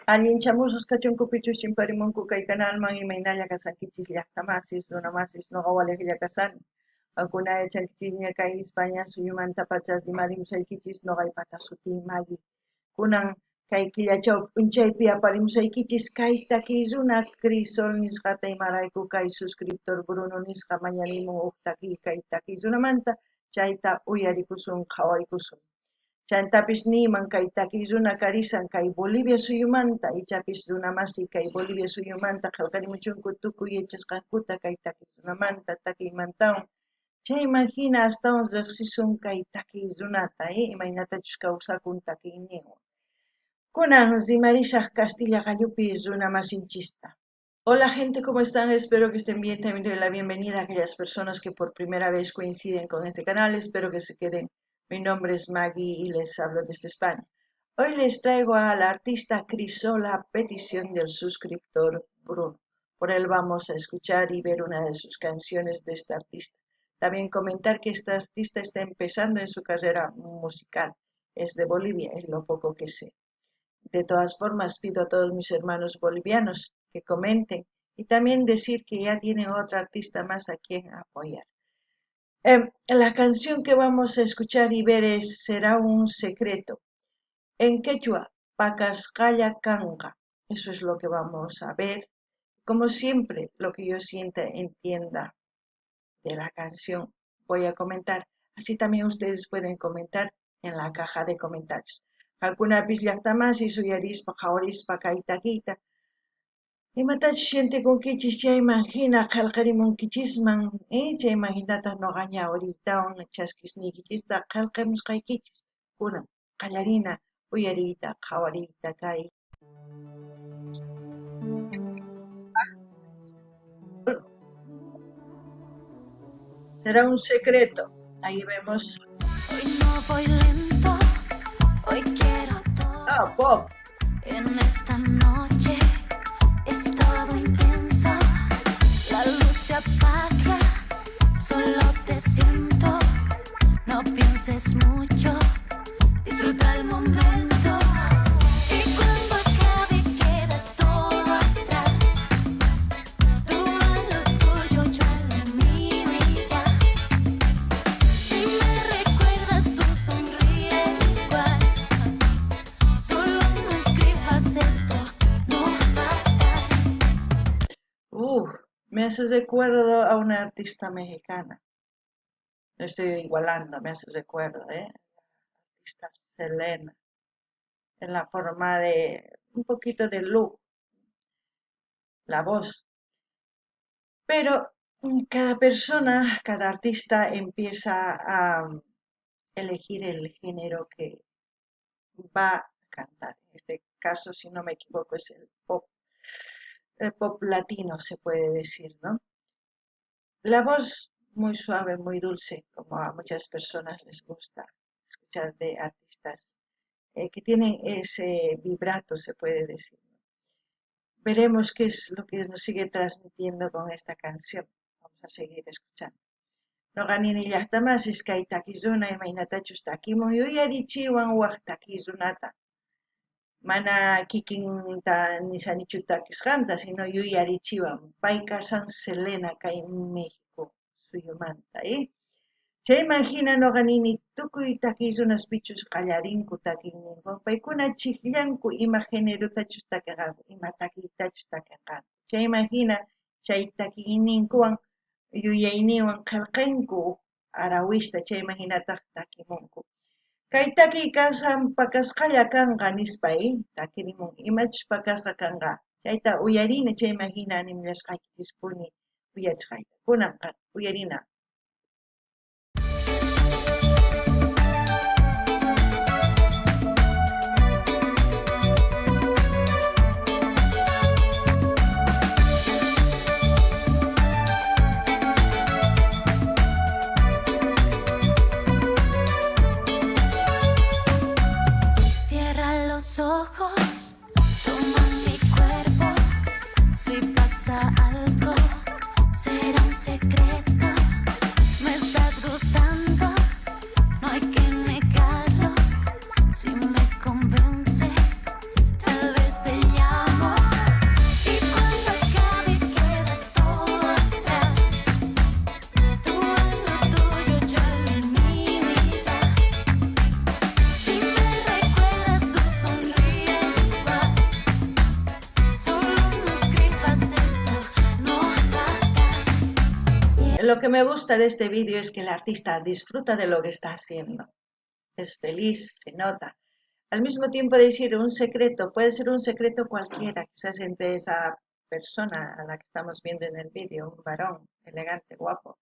Allinchamusqas kachunkupichus chimparimunku kay kanalman imaynalla kashankichis llaqtamasis, runamasis, noqa walejlla kashani. Qankuna yachankichisña kay España suyumantapacha rimarimusaykichis noqaypata sutiy Maggie. Kunan kay killachaw p'unchaypi aparimusaykichis kay takiy runa Crisol nisqata imarayku kay suscriptor Bruno nisqa mañarimun uj takiy kay takiy runamanta chayta uyarikusun qhawaykusun. Chantapis niyman kay takiy runa karisan kay Bolivia suyumanta, ichapis runamasi kay Bolivia suyumanta qhelqarimuchunku tukuy yachasqankuta kay takiy runamanta, takiymantawan. Chayman hina astawan riqsisun kay takiy runata, imaynatachus kawsakun takiyninwan. Kunan rimarishaq Castilla qallupi runamasinchista. Hola gente, ¿cómo están? Espero que estén bien. También doy la bienvenida a aquellas personas que por primera vez coinciden con este canal. Espero que se queden. Mi nombre es Maggie y les hablo desde España. Hoy les traigo a la artista Crisol a petición del suscriptor Bruno. Por él vamos a escuchar y ver una de sus canciones de esta artista. También comentar que esta artista está empezando en su carrera musical. Es de Bolivia, es lo poco que sé. De todas formas, pido a todos mis hermanos bolivianos que comenten y también decir que ya tienen otra artista más a quien apoyar. La canción que vamos a escuchar y ver es Será un secreto. En quechua, Pakasqalla Kanqa. Eso es lo que vamos a ver. Como siempre, lo que yo sienta, entienda de la canción, voy a comentar. Así también ustedes pueden comentar en la caja de comentarios. Qankunapis llaqtamasis uyarispa qhawarispa kay takiyta imatachus sientekunkichis chayman hina qhelqarimunkichisman, chayman hinataq noqa ñawiriytawan chaskisniykichista qhelqamusqaykichis. Kunan qallarina uyariyta qhawariyta kay. Será un secreto. Ahí vemos. Hoy no voy lento, hoy quiero todo. Ah, pop. En esta noche es todo intenso. La luz se apaga, solo te siento. No pienses mucho, disfruta el momento. Y cuando acabe queda todo atrás. Tú a lo tuyo, yo a lo mío y ya. Si me recuerdas, tú sonríe igual. Solo no escribas esto, no va a dar. Uf, me hace recuerdo a una artista mexicana. No estoy igualando, me hace recuerdo, La artista Selena, en la forma de un poquito de look, la voz. Pero cada persona, cada artista empieza a elegir el género que va a cantar. En este caso, si no me equivoco, es el pop. El pop latino se puede decir, ¿no? La voz muy suave, muy dulce, como a muchas personas les gusta escuchar de artistas que tienen ese vibrato, se puede decir, ¿no? Veremos qué es lo que nos sigue transmitiendo con esta canción. Vamos a seguir escuchando. Noqa nini llaqtamasis kay takiy runa imaynatachus takimun yuyarichiwan wak takiy runata. Mana kikinta nishanichu takisqanta, sino yuyarichiwan. Pay kashan Selena kay México suyumanta, Chayman hina noqa nini tukuy takiy runaspichus qallarinku takiyninkuwan. Paykuna chiqllanku ima generotachus takinqanku, ima takiytachus takinqanku. Chayman hina chay takiyninkuwan yuyayninwan qhelqanku arawista, chayman hinataq takimunku. Kay takiy kashan pakasqalla kanqa nispa, takirimun imachus pakasqa kanqa. Chayta uyarina, chayman hina animallasqaykichispuni uyarisqayta. Kunanqa uyarina. Cierra los ojos, toma mi cuerpo. Si pasa algo, será un secreto. Me estás gustando, no hay que negarlo. Si me convences, tal vez te llamo. Lo que me gusta de este vídeo es que el artista disfruta de lo que está haciendo. Es feliz, se nota. Al mismo tiempo decir un secreto, puede ser un secreto cualquiera, quizás entre esa persona a la que estamos viendo en el vídeo, un varón elegante, guapo,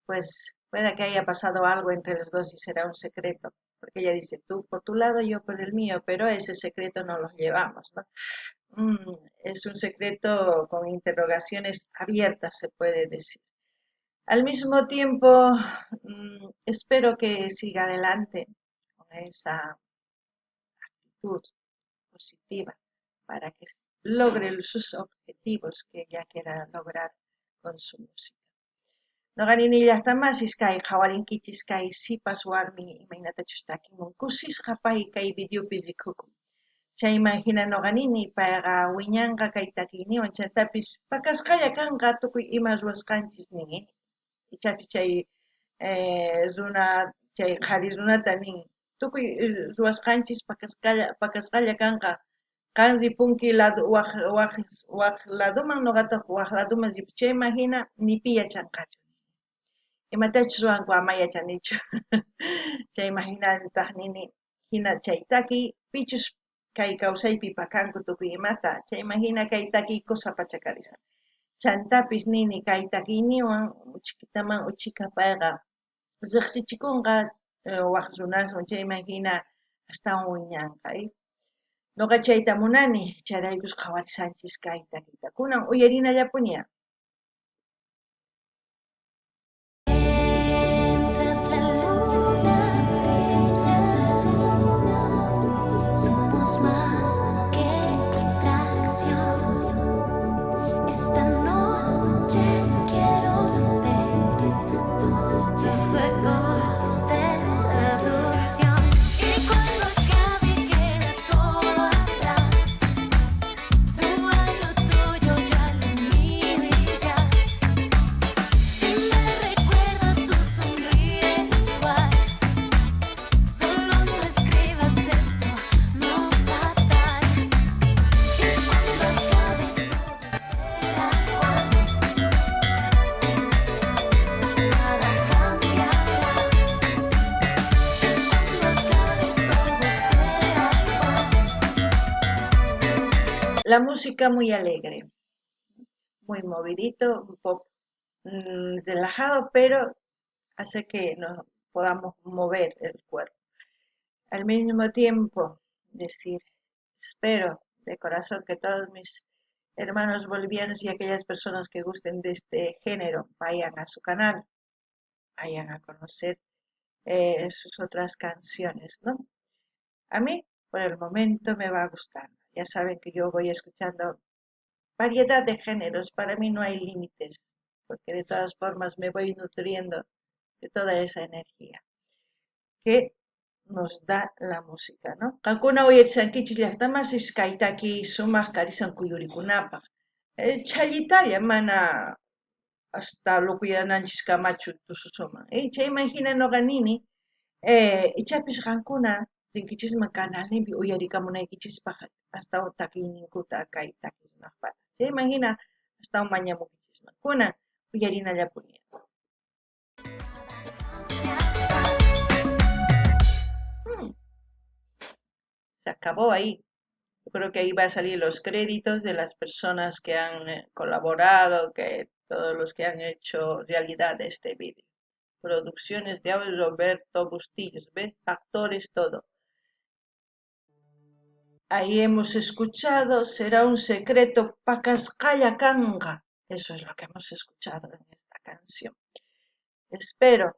pues puede que haya pasado algo entre los dos y será un secreto, porque ella dice, tú por tu lado, yo por el mío, pero ese secreto no lo llevamos, ¿no? Es un secreto con interrogaciones abiertas, se puede decir. Al mismo tiempo, espero que siga adelante con esa actitud positiva para que logre sus objetivos que ella quiera lograr con su música. Noqa nini llaqtamasis kay qhawarinkichis kay sipas warmi imaynatachus takimun kusisqa pay kay videopi rikukun. Chayman hina noqa nini payqa wiñanqa kay takiyninwan chantapis pakasqalla kanqa tukuy ima ruwasqanchis nin, Ichapis chay runa, chay qhari runata nin, tukuy ruwasqanchis pakasqalla kanqa. Qan ripunki lado, waj, waj, waj ladoman, noqataq waj ladoman ripuy. Chayman hina ni pi yachanqachu. Imatachus ruwanku ama yachanichu. Chayman hinataq nini, hina chay takiy pichus kay kawsaypi pakanku tukuy imata, chayman hina kay takiy cosa pachakarisa. Chantapis nini kay takiyniwan uchikitaman uchika payqa riqsichikunqa waj runaswan, chayman hina astawan wiñanqa. Noqa chayta munani, chayraykus qhawarisanchis kay takiyta. Kunan uyarinallapuniya. Mientras la luna brilla, somos más que atracción. Esta noche quiero ver tus juegos de seducción. Y cuando acabe queda todo atrás. Tú a lo tuyo, yo a lo mío y ya. Si me recuerdas tú sonríe igual. Solo no escribas esto, no fatal. Y cuando acabe todo será igual. Nada cambiará. Y cuando acabe todo será igual. La música muy alegre, muy movidito, un pop relajado, pero hace que nos podamos mover el cuerpo. Al mismo tiempo, decir, espero de corazón que todos mis hermanos bolivianos y aquellas personas que gusten de este género vayan a su canal, vayan a conocer sus otras canciones, ¿no? A mí, por el momento, me va gustando. Ya saben que yo voy escuchando variedad de géneros. Para mí no hay límites, porque de todas formas me voy nutriendo de toda esa energía que nos da la música, ¿no? Qankuna uyarishankichis llaqtamasis kay taki sumaq karisan kuyurikunapaq. Chhallitalla mana hasta lokuyananchiskamachu tususuman. Chayman hina noqa nini, ichapis qankuna rinkichisman canalninpi uyarikamunaykichispaq hasta takiyninkuta kay taki runaqpata. Chayman hina hasta mañamukichisman. Kunan uyarinallapuni. Se acabó ahí. Yo creo que ahí va a salir los créditos de las personas que han colaborado, que todos los que han hecho realidad este vídeo. Producciones de audio Roberto Bustillos, ¿ves? Actores, todo. Ahí hemos escuchado, será un secreto, pakasqalla kanqa. Eso es lo que hemos escuchado en esta canción. Espero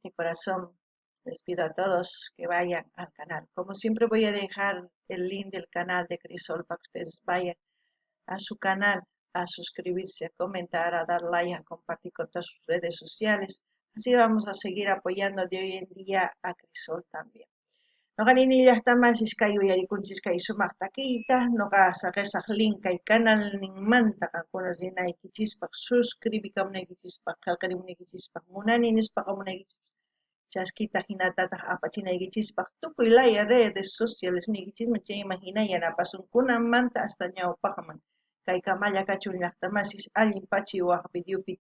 de corazón, les pido a todos que vayan al canal. Como siempre voy a dejar el link del canal de Crisol para que ustedes vayan a su canal, a suscribirse, a comentar, a dar like, a compartir con todas sus redes sociales. Así vamos a seguir apoyando de hoy en día a Crisol también. Noqa nini llaqtamasis kay uyarikunchis kay sumaq takiyta, noqa saqesaq link kay canalninmanta qankuna rinaykichispaq, suscribikamunaykichispaq, qillqarimunaykichispaq, munani nispa qamunaykichispaq, chaskita hinatataq apachinaykichispaq, tukuy laya redes sociales niykichisman chayman hina yanapasun kunanmanta hasta ñawpaqman. Kay kamalla kachun llaqtamasis allin pachi waq videopi.